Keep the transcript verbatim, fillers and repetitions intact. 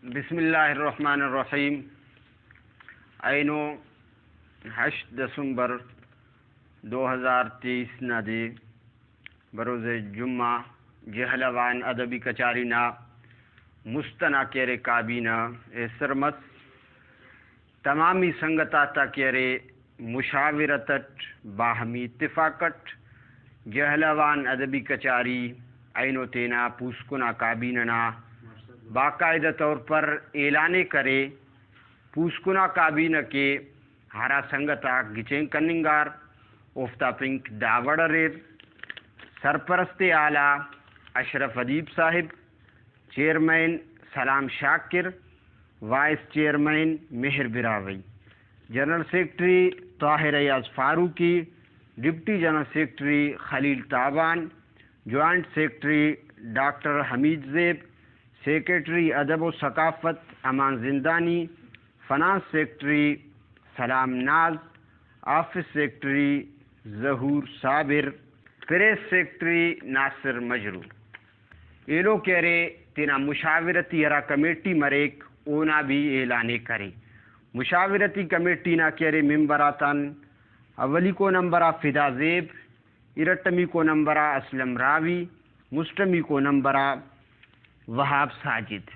بسم اللہ الرحمن الرحیم۔ اینو ہشت دسمبر دو ہزار تیئیس نا دے، بروز جمعہ، جہلاوان ادبی کچاری نا مست ئنا کہ ارے کابینہ ایسر مس۔ تمامی سنگت آتا کہ ارے مشاورت اٹ، باہمی اتفاق اٹ جہلاوان ادبی کچاری اینو تینا پوسکن آ کابینہ نا باقاعدہ طور پر اعلان ءِ کرے۔ پوسکن آ کابینہ کہ ہرا سنگت آک گچین کننگار، اوفتا پنک دا وڑ اریر: سرپرست اعلیٰ اشرف ادیب صاحب، چیئرمین سلام شاکر، وائس چیئرمین مہر براہوئی، جنرل سیکرٹری طاہر ایاز فاروقی، ڈپٹی جنرل سیکرٹری خلیل تابان، جوائنٹ سیکرٹری ڈاکٹر حمید زیب، سیکرٹری ادب و ثقافت امان زندانی، فنانس سیکرٹری سلام ناز، آفس سیکرٹری ظہور صابر، پریس سیکرٹری ناصر مجروح۔ ایلو کہ ارے تینا مشاورتی ہرا کمیٹی مریک، اونا بھی اعلان ءِ کرے۔ مشاورتی کمیٹی نا کہ ارے ممبر آتان اولیکو نمبر آ فدا زیب، ارٹمیکو نمبر آ اسلم راوی، مسٹمیکو نمبر آ وہاب ساجد۔